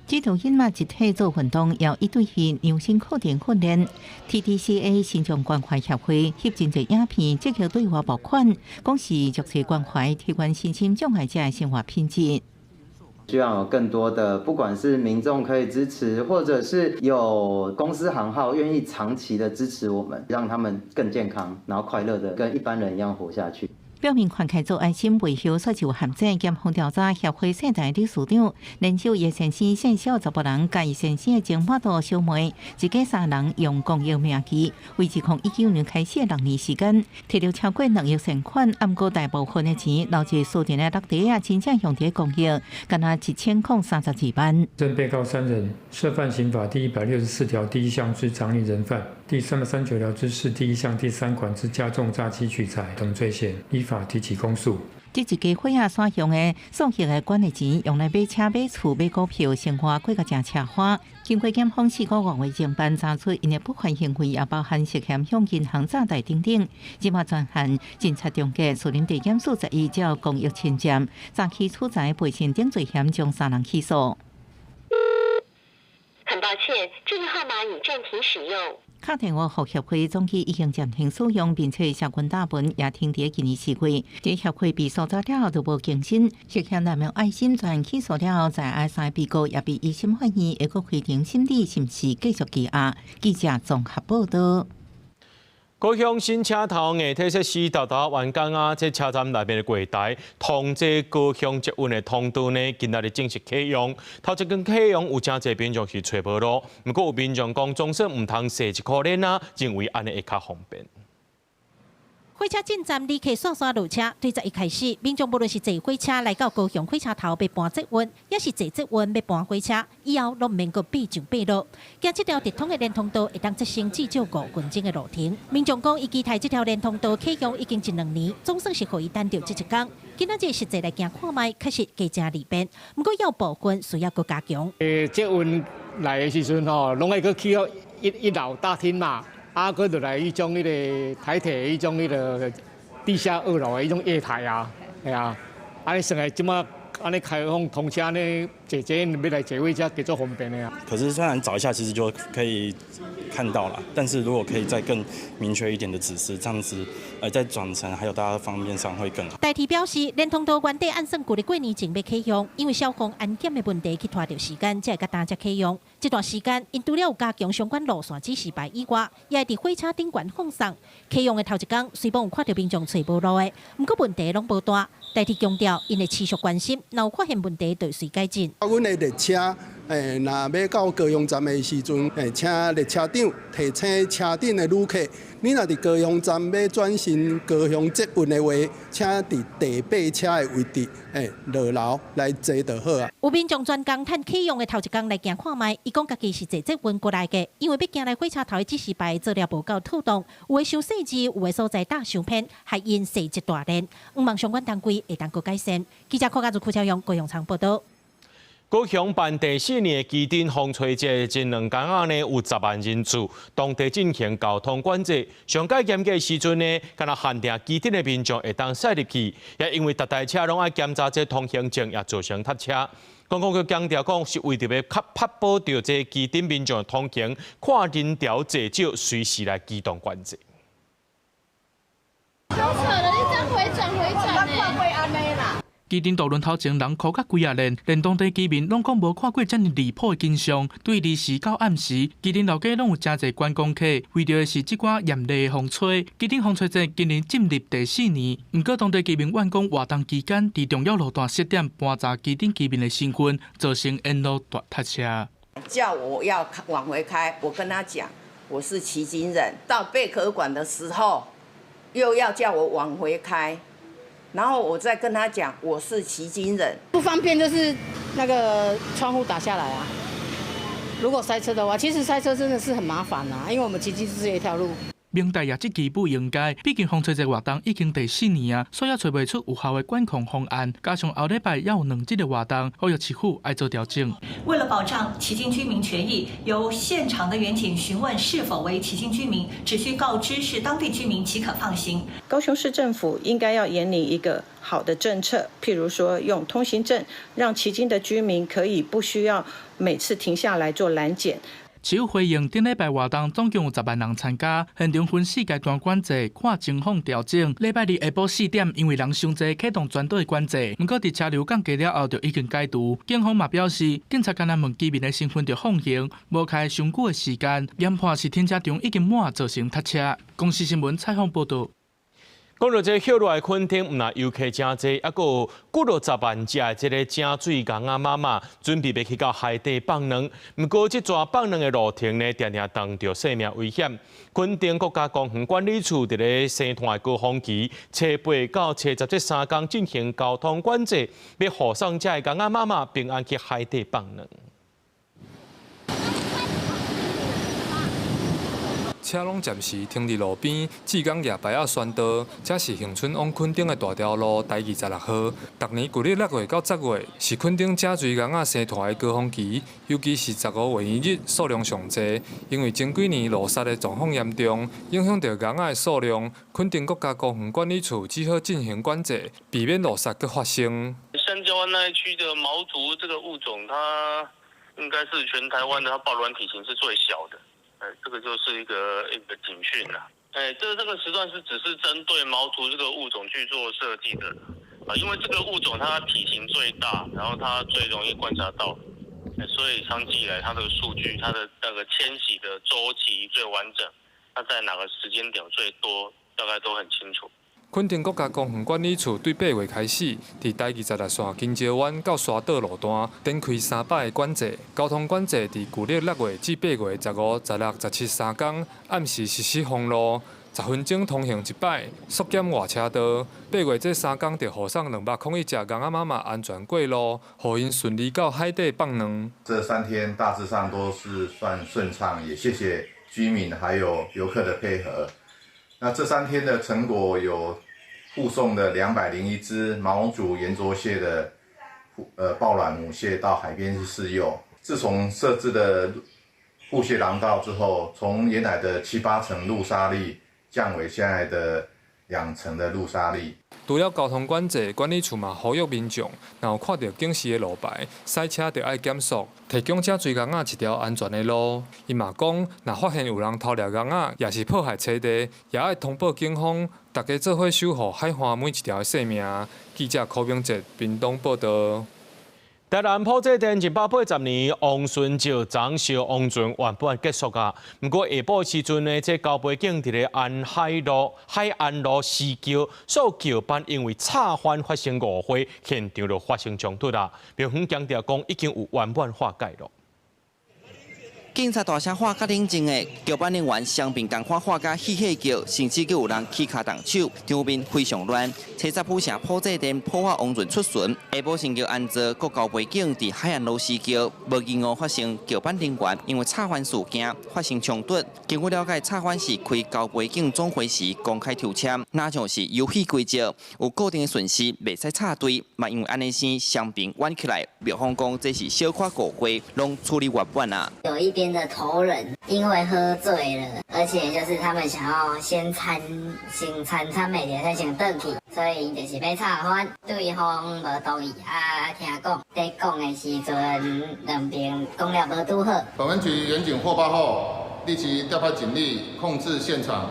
這套囡仔集體做運動，由一對一量身課程訓練。TTCA 身障關懷協會翕真濟影片，積極對外募款，講是弱勢關懷，提懸身心障礙者的生活品質。希望有更多的，不管是民眾可以支持，或者是有公司行號願意長期的支持我們，讓他們更健康，然後快樂的跟一般人一樣活下去。表明權開做愛心維修煞有陷阱。檢方調查協會現在理事長連手伊先生姓小查埔人，佮伊先生的前法度小妹，一家三人用公益名義，為2019年開始6年時間，提著超過2億善款，毋過大部分的錢留佇私人的落袋啊，真正用佇公益，敢若1032萬。認被告三人涉犯刑法第164條第一項之藏匿人犯，第339條之四第一項第三款之加重詐欺取財等罪嫌，依法提起公訴。這一家伙仔所用的數億的管的錢，用來買車、買厝、買股票，生活過甲誠奢華。經過檢方4個月偵辦，查出𪜶的不法行為，也包含涉嫌向銀行詐貸等等。這馬專案偵查終結，樹林地檢署十一照公益侵佔、詐欺取財、背信等罪嫌，將三人起訴。很抱歉，這個號碼已暫停使用。敲電話予協會總機已經暫停使用，並且社群貼文也停佇今年4月。這協會被搜查了後就無更新，涉嫌濫用愛心專案起訴了後，在案三个被告也被一審法院會閣開庭審理，是毋是繼續羈押？記者綜合報道。高雄新車頭硬體設施沓沓完工啊！這車站內面的櫃台通這高雄捷運的通道呢，今仔日正式啟用。頭一天啟用有誠濟民眾是揣無路，毋過有民眾講，總算毋通踅一箍鏈啊，認為按呢會較方便。火車進站，旅客煞煞落車。對11開始，民眾無論是坐火車來到高雄火車頭欲搬捷運，抑是坐捷運欲搬火車，以後攏毋免閣爬上爬落。行這條直通的連通道，會當節省至少5分鐘的路程。民眾講，伊期待這條連通道啟用已經一兩年，總算是予伊等著這一工。今仔日實際來行看覓，確實加誠利便。毋過有部分需要閣加強。捷運來的時陣吼，攏愛閣去到一樓大廳嘛。啊，閣落來彼種彼个台鐵彼種彼个地下二樓的彼種月台啊，係啊，按呢算來這馬按呢開放通車呢，坐捷運欲來坐火車，加足方便的啊。可是雖然找一下，其實就可以看到了，但是如果可以再更明確一點的指示，這樣子，在轉乘還有大家方便上會更好。台鐵表示，連通道原底按算舊曆過年前欲啟用，因為消防安檢的問題去拖著時間，才會較今才啟用。這段時間，𪜶除了有加強相關路線指示牌以外，也會佇火車頂懸放送。啟用的頭一工，雖罔有看著民眾揣無路的，毋過問題攏無大。台鐵強調，𪜶會持續關心，若有發現問題，就隨改進。阮的列車，若欲到高雄站的時陣，請列車長提醒車頂的旅客，你若佇高雄站欲轉乘高雄捷運的話，請佇第八車的位置，落樓來坐就好啊。有民眾專工趁啟用的頭一工來行看覓，伊講家己是坐捷運過來的，因為欲行來火車頭的指示牌做了無夠妥當，有的傷細緻，有的所在搭傷偏，害𪜶踅一大輪。向望相關單位會當閣改善。記者柯家祖、柯超勇、高雄場報道。高雄辦第四年的旗津風吹節，前兩工仔呢有10萬人次，當地進行交通管制。上蓋嚴格的時陣呢，敢若限定旗津的民眾會當駛入去，也因為逐台車攏愛檢查這通行證，也造成塞車。觀光局強調講，是為著欲較確保著這旗津民眾通行，看人潮濟少，隨時來機動管制。好扯的，你這樣迴轉迴轉呢？旗津渡輪頭前人箍甲幾仔鏈，連當地居民攏講無看過遮爾離譜的景象。對24到暗時，旗津老街攏有誠濟觀光客，為著的是這寡艷麗的風吹。旗津風吹節今年進入第四年，毋過當地居民怨講活動期間，佇重要路段設點盤查旗津居民的身份，造成沿路大塞車。叫我要往回開，我跟他講我是旗津人。到貝殼館的時候，又要叫我往回開。然後我再跟他講，我是旗津人，不方便就是那個窗戶打下來啊。如果塞車的話，其實塞車真的是很麻煩啊，因為我們旗津就是一條路。明代也積極不應該，畢竟風吹節活動已經第四年啊，所以揣袂出有效的管控方案。加上後禮拜猶有兩日的活動，呼籲市府愛做調整。為了保障旗津居民權益，由現場的員警詢問是否為旗津居民，只需告知是當地居民即可放行。高雄市政府應該要研擬一個好的政策，譬如說用通行證，讓旗津的居民可以不需要每次停下來做攔檢。市府回應，頂禮拜活動總共有10萬人參加，現場分四階段管制，看情況調整。禮拜二下晡4點，因為人傷濟，啟動全島的管制。毋過佇車流降低了後，就已經解除。警方嘛表示，警察干焦問居民的身份就放行，無開傷久的時間，研判是停車場已經滿，造成塞車。公視新聞採訪報導。講到這歇落來墾丁，毋但遊客誠濟，猶閣有幾落十萬隻的這个井水鵪仔媽媽準備欲去到海底放卵。毋過這逝放卵的路程呢，定定當著生命危險。墾丁國家公園管理處佇咧生湠的高峰期，初八到初十這三工進行交通管制，欲護送這个鵪仔媽媽平安去海底放卵。車攏暫時停佇路邊，志工舉牌仔宣導，這是恆春往墾丁的大條路台26號。逐年舊曆6月到10月是墾丁井水鵪仔生湠的高峰期，尤其是15月圓日數量上濟。因為前幾年路殺的狀況嚴重，影響著鵪仔的數量，墾丁國家公園管理處只好進行管制，避免路殺閣發生。三角灣那一區的毛竹這個物種，它應該是全台灣的，它抱卵體型是最小的。這個就是一個警訊啦。這個時段是只是針對毛竹這個物種去做設計的，啊，因為這個物種它體型最大，然後它最容易觀察到，所以長期以來它的數據、它的那個遷徙的週期最完整，它在哪個時間點最多，大概都很清楚。墾丁國家公園管理處對8月開始，佇台26線金石灣到沙島路段展開300个管制，交通管制佇舊曆6月至8月15、16、17三工暗時實施封路，10分鐘通行一擺，縮減外車道。8月這三工就護送201隻鵪仔媽媽安全過路，予𪜶順利到海底放卵。這3天大致上都是算順暢，也謝謝居民還有遊客的配合。那這3天的成果有護送的201隻毛竹圓桌蟹的抱卵母蟹到海邊去試幼。自從設置了護蟹廊道之後，從原來的7、8成路殺率降為現在的2成的路殺率。除了交通管制，管理處嘛呼籲民眾，若有看著警示的路牌，駛車就愛減速，提供井水鵪仔一條安全的路。伊嘛講，若發現有人偷掠鵪仔，也是破壞棲地，也愛通報警方，大家做伙守護海岸每一條的生命。記者柯明哲屏東報導。台南埔仔電180年王順石欉燒王船圓滿結束啊！毋過下晡時陣呢，這高碑警佇咧安海路、海安路四橋所橋板因為插翻發生誤會，現場就發生衝突啦。廟方強調講已經有圓滿化解了。警察大聲喊較冷靜的，橋板人員雙邊共款喊甲戲戲叫，甚至閣有人起跤動手，場面非常亂。初十府城埔仔電破壞王船出巡，下晡新橋安座國高背景佇海岸路四橋，無意外發生橋板人員因為插翻事件發生衝突。根據了解，插翻是開高背景總會時公開抽籤，若像是遊戲規則有固定的順序，袂使插隊。嘛因為按呢生雙邊玩起來，廟方講這是小可誤會，攏處理圓滿啊。有一邊的頭人因為喝醉了，而且就是他們想要先餐先餐餐袂著，先轉去，所以就是欲吵翻，對方無同意啊，聽講佇講的時陣，兩邊講了無拄好。本分局員警獲報後，立即調派警力控制現場，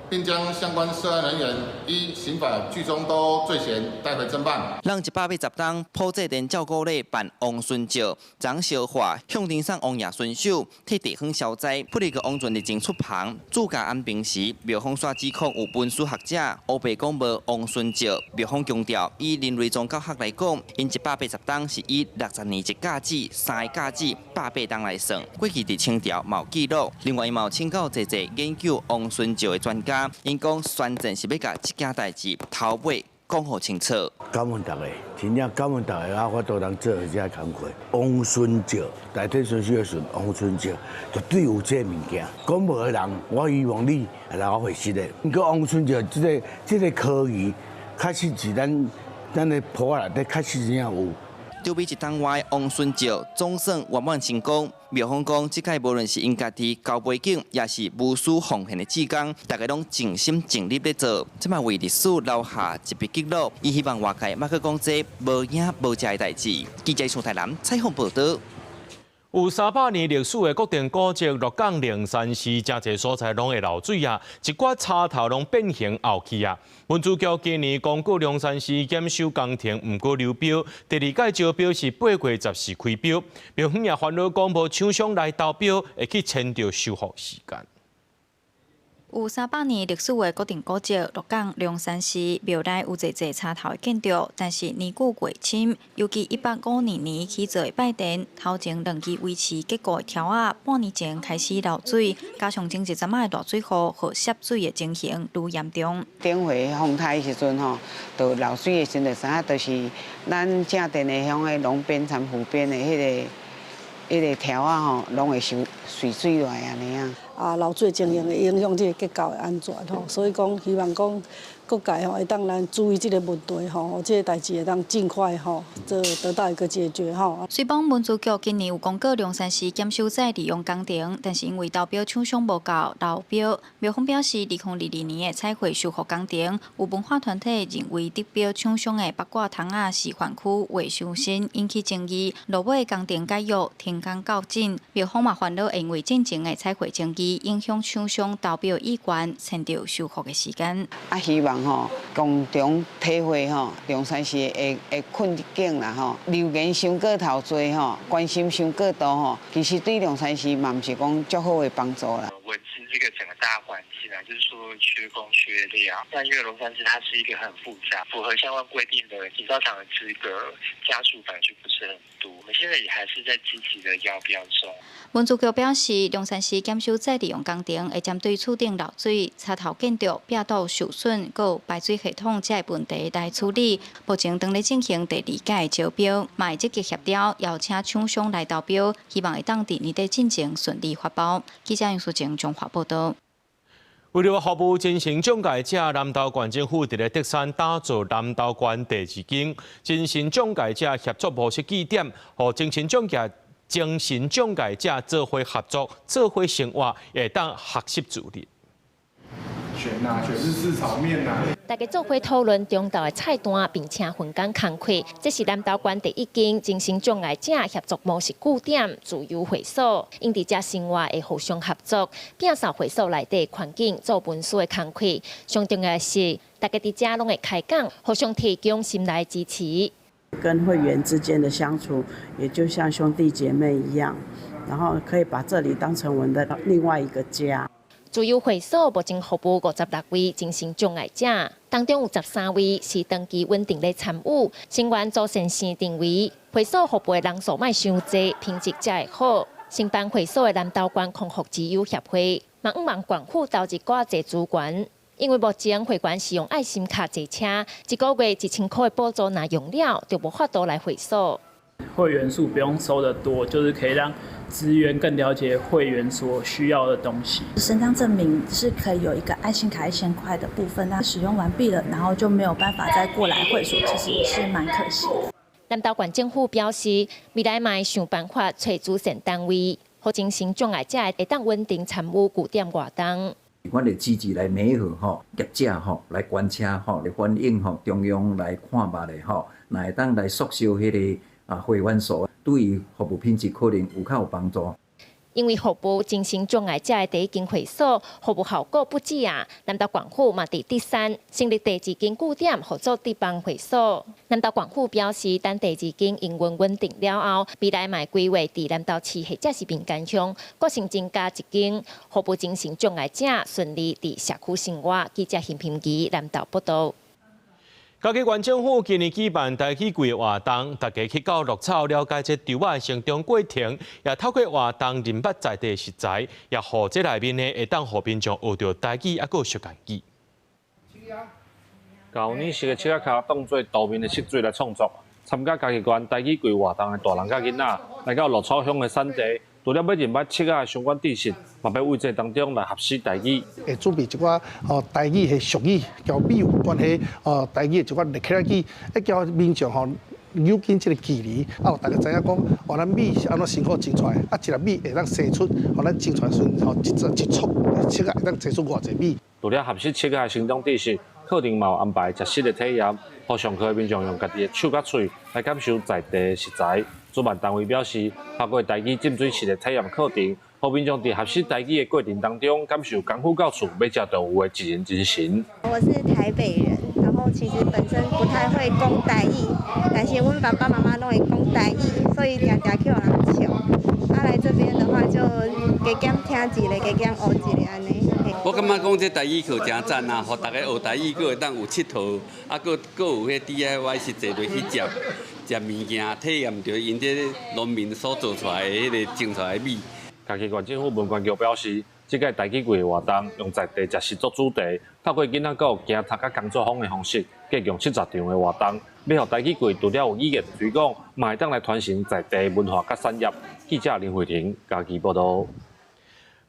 並將相關涉案人員依刑法聚眾鬥毆罪嫌帶回偵辦。人180冬，埔仔電照顧禮辦王孫石張小華向天送王爺巡守，替地方消災。不哩個王船日前出航，主駕安平時，廟方煞指控有文史學者烏白講無王孫石。廟方強調，以人類宗教學來講，𪜶180冬是以60年一甲子、3个甲子、180冬來算。過去佇清朝嘛有記錄，另外伊嘛有請教濟濟研究王孫石的專家。𪜶講宣戰是欲共這件代誌頭尾講予清楚。感恩大家，真正感恩大家，我法度通做這工課。王孫石，代替孫子的孫，王孫石絕對有這个物件。講無的人，我希望你來我回實的。毋過王孫石這个科儀，確實是咱的埔仔內底確實真正有。籌備一冬外，王孫石總算圓滿成功。廟方講，這擺無論是𪜶家己交背景，也是無私奉獻的志工，大家攏盡心盡力咧做，這嘛為歷史留下一筆記錄。伊希望外界莫閣講這無影無跡的代誌。記者蘇台南採訪報導。有300年歷史的國定古蹟鹿港靈山寺，誠濟所在攏會漏水啊，一寡插頭攏變形凹去啊。文資局今年公告龍山寺檢修工程，毋過流標，第二屆招標是8月14開標，廟方也煩惱講無廠商來投標，會去遷就修復時間。有300年歷史的國定古蹟鹿港龍山寺廟內有濟濟插頭的建築，但是年久月深，尤其105年起造的拜殿，頭前兩支維持結構的柱仔，半年前開始漏水，加上前一陣仔的大水雨，予涉水的情形愈嚴重。頂回風颱的時陣吼，就漏水的時陣就知影，就是咱正殿的向的龍邊參湖邊的彼個柱仔吼，攏會受水水落來按呢啊。啊，漏水情形會影響這個結構的安全吼，所以講希望講各界吼會當來注意這個問題吼，這個代誌會當盡快吼，做得到一個解決吼。雖講文資局今年有公告龍山寺檢修再利用工程，但是因為投標廠商無夠流標，廟方表示，2022年的彩繪修復工程，有文化團體認為得標廠商的八卦窗仔示範區畫傷新，引起爭議。落尾工程解約停工到今，廟方嘛煩惱，因為進前的彩繪爭議影響廠商投標意願，延著修復的時間。啊，希望吼共同體會吼龍山寺的困境啦吼，留言傷過頭濟吼，關心傷過多吼，其實對龍山寺嘛毋是講足好的幫助啦。文資這個整個大環境啊，就是說缺工缺料。但因為龍山寺它是一個很複雜，符合相關規定的營造廠的資格，家數本來就不是很多。我們現在也還是在積極的邀標中。文資局表示，龍山寺檢修再利用工程會針對厝頂漏水、插頭建築、壁堵受損、閣有排水系統這个問題來處理。目前正咧進行第二屆招標，嘛會積極協調，邀請廠商來投標，希望會當佇年底進前順利發包。記者楊淑靜中華報道。為了服務精神障礙者，南投縣政府佇咧竹山打造南投縣第二間精神障礙者協作模式據點，予精神障礙者做伙合作、做伙生活，會當學習自立。選啊，選日式炒麵啊！大家做伙討論中晝的菜單，並且分工工課。這是南投縣第一間精神障礙者協作模式據點自由會所，𪜶佇遮生活會互相合作，摒掃會所內底環境，做文書的工課。上重要的是，大家佇遮攏會開講，互相提供心內支持。跟會員之間的相處，也就像兄弟姐妹一樣，然後可以把這裡當成我們的另外一個家。自由會所目前服務56位精神障礙者，當中有13位是長期穩定咧參與，成員組成生認為，會所服務的人數莫傷濟，品質才會好。承辦會所的南投縣康復之友協會，嘛向望縣府投入較濟資源，因為目前會員是用愛心卡坐車，一個月1000箍的補助，若用了就無法度來會所。會員數不用收得多，就是可以讓職員更了解會員所需要的東西。身障證明是可以有一個愛心卡1000塊的部分，那使用完畢了，然後就沒有辦法再過來會所，其實也是蠻可惜的。南投縣政府表示，未來嘛會想辦法揣慈善單位，予精神障礙者會當穩定參與據點活動。阮會積極來媒合吼業者吼來關車吼來反映吼中央來看覓咧吼，若會當來縮小彼个啊會員數，對於服務品質可能有較有幫助。因為服務精神障礙者的第一間會所，服務效果不止啊！南投縣府嘛佇竹山成立第二間據點，合作地方會所。南投縣府表示，等第二間營運穩定了後，未來嘛規劃佇南投市或者是民間鄉，閣新增加一間服務精神障礙者順利佇社區生活。記者邢平基南投報道。嘉義縣政府今年舉辦台語季活動，大家去到鹿草了解這稻仔成長過程，也透過活動認捌在地食材，也予這內面呢會當予民眾學著台語，抑閣小家己。舊年是個拭仔跤當做圖面的色水來創作，參加嘉義縣台語季活動的大人佮囡仔，來到鹿草鄉的產地，除了欲認捌拭仔的相關知識，嘛欲為這當中來學習台語。會準備一寡吼台語的俗語，佮米有關係哦，台語的一寡咧客語，會叫民眾吼扭緊這个距離，啊，大家知影講，哦，咱米是按怎辛苦種出來，啊，一粒米會當生出，予咱種出來時陣吼，一一束拭仔會當生出偌濟米。除了學習拭仔的成長知識，課程嘛有安排食食的體驗，予上課的民眾用家己的手佮喙來感受在地的食材。主辦單位表示，透過台語浸水式的體驗課程，予民眾佇學習台語的過程當中，感受功夫到厝欲食就有的一人精神。我是台北人，然後其實本身不太會講台語，但是阮爸爸媽媽攏會講台語，所以定定去予人笑。啊，來這邊的話就加減聽一下，加減學一下按呢。我感覺講這台語課誠讚啊，予逐家學台語，閣會當有𨑨迌，啊，閣閣有彼 DIY 實際落去食食物件，體驗著𪜶這農民所做出來的彼個種出來的米。嘉義縣政府文管局表示，這屆台語季的活動用在地食食做主題，透過囡仔閣有行讀佮工作坊的方式，計共70場的活動，欲予台語季除了有語言推廣，嘛會當來傳承在地文化佮產業。記者林慧婷嘉義報導。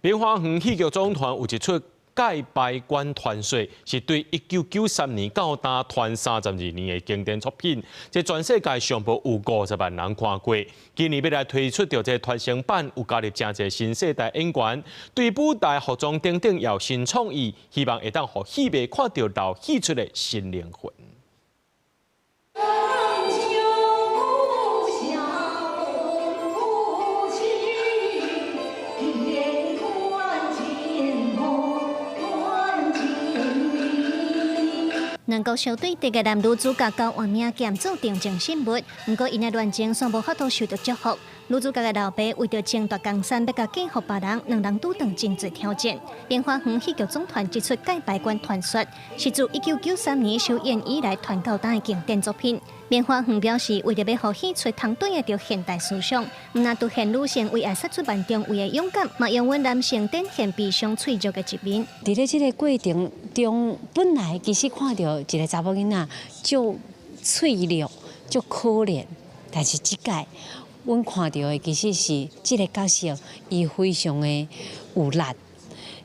棉花園戲劇總團有一齣蓋白關傳說，是對1993年到今傳32年的經典作品。這全世界上無有50萬人看過。今年欲來推出著這傳承版，有加入誠濟新世代演員，對舞台服裝等等也有新創意，希望會當予戲迷看著老戲出的新靈魂。兩國相對敵的男女主角交換名劍做定情信物，毋過𪜶的戀情煞無法度受著祝福。女主角的老爸為著爭奪江山，欲共嫁予別人，兩人拄著真濟挑戰。棉花園戲劇總團這齣蓋白關傳說，是自1993年首演以來傳到今的經典作品。棉花園表示，為著欲予戲出通對會著現代思想，毋但凸顯女性為愛殺出萬重圍的勇敢，嘛用阮男性展現悲傷脆弱的一面。佇咧這个過程中，本來其實看著一个查某囡仔足脆弱、足可憐，但是這擺阮看著的其實是這个角色，伊非常的有力，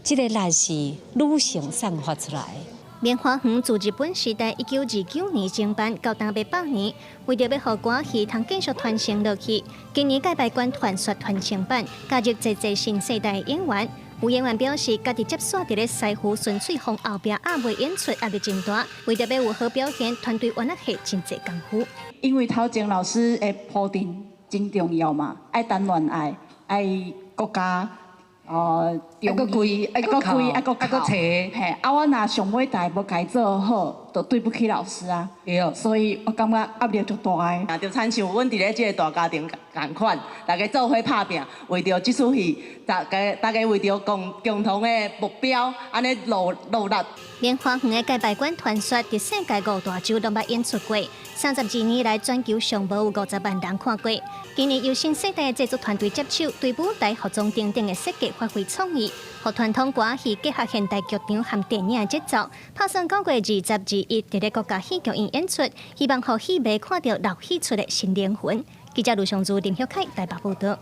這个力是女性散發出來的。棉花園自日本時代1929年創辦，到今欲100年，為著欲予歌戲通繼續傳承落去，今年蓋白關傳說傳承版加入濟濟新世代演員。有演員表示，家己接續佇咧師傅孫翠鳳後壁壓尾演出壓力真大，為著欲有好表現，團隊原來下真濟功夫。因為頭前老師的鋪墊真重要嘛，愛談戀愛，愛國家。哦，愛閣跪，愛閣跪，愛閣愛閣揣，嘿，啊，我若上尾台無共伊做好，就對不起老師啊。對，所以我感覺壓力足大的。就親像阮佇咧這個大家庭仝款，大家做伙拍拚，為著這齣戲，大家大家為著共共同的目標，按呢努努力。棉花園的蓋白關傳說，佇世界五大洲攏捌演出過，32年來全球上無有50萬人看過。今年由新世代的製作團隊接手，對舞台服裝等等的設計發揮創意，予傳統歌戲結合現代劇場和電影的節奏，拍算9月20、21佇咧國家戲劇院演出，希望予戲迷看著老戲出的新靈魂。記者盧尚珠、林旭凱台北報導。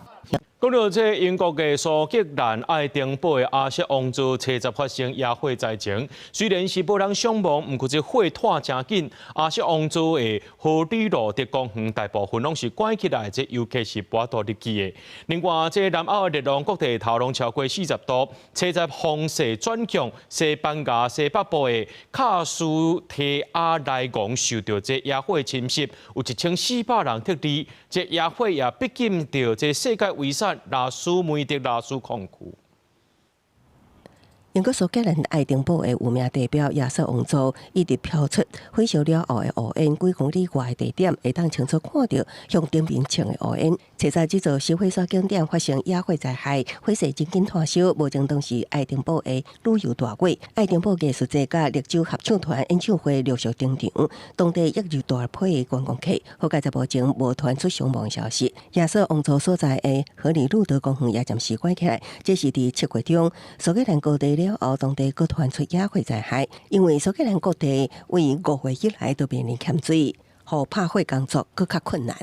講著這英國的蘇格蘭愛丁堡的亞瑟王座初十發生野火災情，雖然是無人傷亡，毋過這火湠誠緊。亞瑟王座的荷里路德公園大部分攏是關起來，這遊客是無法度入去的。另外，這南歐的熱浪各地頭攏超過40度，初十風勢轉強，西班牙西北部的卡斯提亞萊昂受著這野火侵襲，有1400人撤離。這野火也逼近著這世界遺產拉斯梅德拉斯礦區。英國蘇格蘭愛丁堡的有名地標亞瑟王座一直飄出火燒了後的烏煙，幾公里外的地點會當清楚看著向頂面衝的烏煙。初十這座燒火山景點發生野火災害，火勢真緊湠燒，目前當是愛丁堡的旅遊大尾。愛丁堡藝術節佮綠洲合唱團演唱會陸續登場，當地亦有大批的觀光客。好佳哉目前無傳出傷亡消息。亞瑟王座所在的荷里路德公園也暫時關起來。這是佇7月中蘇格蘭各地了後，當地閣傳出野火災害，因為蘇格蘭各地為5月以來都面臨欠水，予拍火工作閣較困難。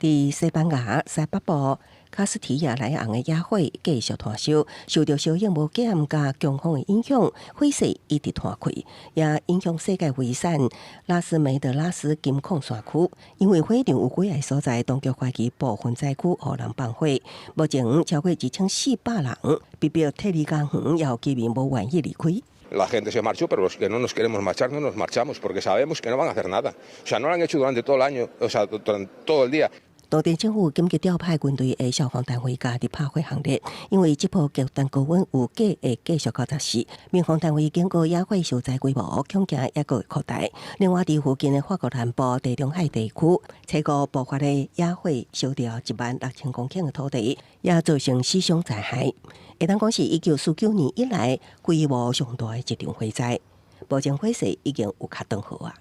佇西班牙西北部卡斯提亞萊昂的野火繼續湠燒，受著燒湧無減佮強風的影響，火勢一直湠開，也影響世界遺產拉斯梅德拉斯金礦山區。因為火場有幾个所在，當局懷疑部分災區予人放火。目前超過1400人被迫撤離家園，也有居民無願意離開。 La gente se marchó, pero los que no nos queremos marchar no nos marchamos porque sabemos que no van a hacer nada. O sea, no lo han hecho durante todo el año, o sea, durante todo el día. 當地政府緊急調派軍隊的消防單位加入拍火行列，因為這波極端高溫預計會繼續到14。民防單位警告野火受災規模恐驚猶閣會擴大。另外，佇附近的法國南部地中海地區，初五爆發的野火燒掉16,000公頃的土地，也造成死傷災害。會當講是1949年以來規模上大的一場火災。目前火勢已經有較斷好啊。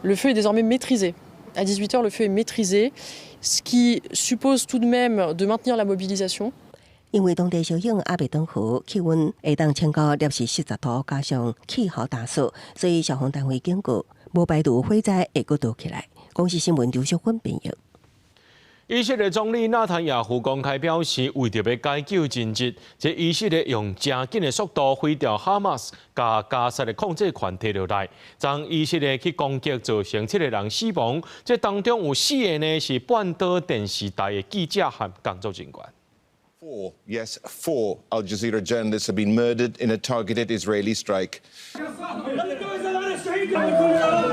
Le feu est désormais maîtrisé. À 18 heures, le feu est maîtrisé, ce qui suppose tout de même de maintenir la mobilisation. 因為當地燒火猶未斷好，氣溫會當升到攝氏40度，加上氣候乾燥，所以消防單位警告，無排除火災會閣燒起來。公視新聞劉淑芬編譯。以色列總理納坦雅胡公開表示，為著欲解救人質，這以色列用誠緊的速度毀掉哈馬斯佮加薩的控制權提落來，將以色列去攻擊造成七個人死亡，這當中有四個呢是半島電視台的記者和工作人員。 Four, yes, four Al Jazeera journalists have been murdered in a targeted Israeli strike.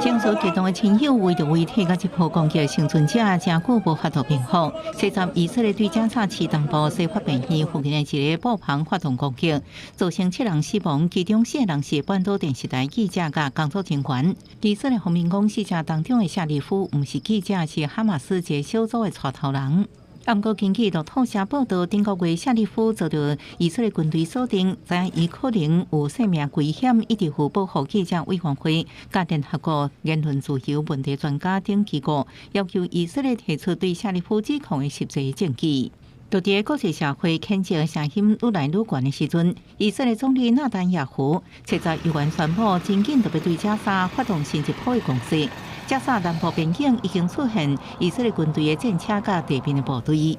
情緒激動的親友為著遺體佮這波攻擊的倖存者，誠久無法度平復。七十以色列對加薩市東部西法病院附近的一個布棚發動攻擊，造成七人死亡，其中四個人是半島電視台記者佮工作人員。以色列方面講，死者當中的夏利夫毋是記者，是哈馬斯一個小組的帶頭人。毋過根據路透社報道，頂個月夏利夫遭到以色列軍隊鎖定，知影伊可能有性命危險，一直呼保護記者委員會、佮聯合國言論自由問題專家等機構，要求以色列提出對夏利夫指控的實際證據。就佇國際社會譴責聲音愈來愈懸的時陣，以色列總理納坦雅胡七十猶原宣布，真緊就欲對加沙發動新一波的攻勢。加沙南部邊境已經出現以色列軍隊的戰車佮地面的部隊。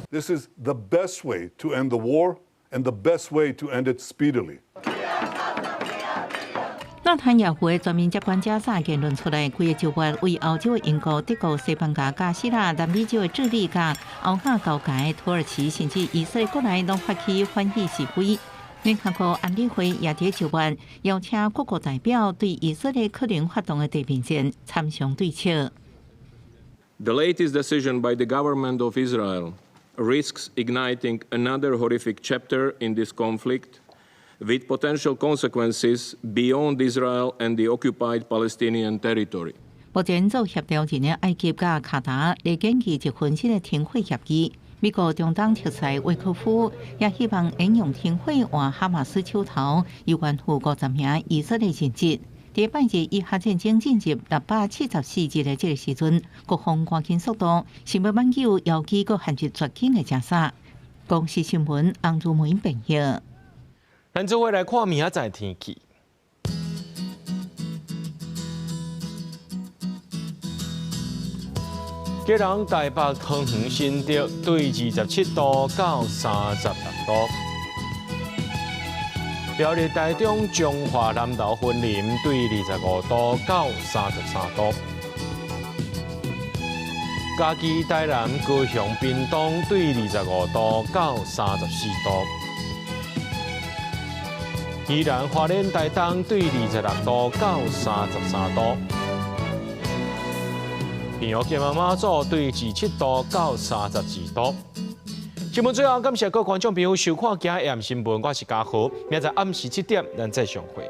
This is the best way to end the war and the best way to end it speedily. 納坦雅胡的全面接管加沙言論出來，規个週末為歐洲的英國、德國、西班牙、佮希臘、南美洲的智利、佮歐亞交界土耳其，甚至以色列國內攏發起反意示威。聯合國安理會也佇週末邀請各國代表對以色列可能發動的地面戰參詳對策。 The latest decision by the government of Israel risks igniting another horrific chapter in this conflict, with potential consequences beyond Israel and the occupied Palestinian territory. 目前做協調人的埃及佮卡達咧研擬一份新的停火協議。美國中東特使威克夫也希望引用停火換哈馬斯手頭猶原付50名以色列人質。佇拜日以哈戰爭進入674日的這个時陣，各方趕緊速度，想欲挽救遙機閣陷入絕境的加沙。公視新聞洪如梅編譯。咱做伙來看明仔載天氣。基隆、台北、桃園、新竹對27度到36度；苗栗、台中、彰化、南投、雲林對25度到33度；嘉義、台南、高雄、屏東對25度到34度；宜蘭、花蓮、台東對26度到33度。平陽金門馬祖對27度到32度。新聞最後感謝各位觀眾朋友收看今日新聞，我是嘉豪，明仔載暗時7點，咱再相會。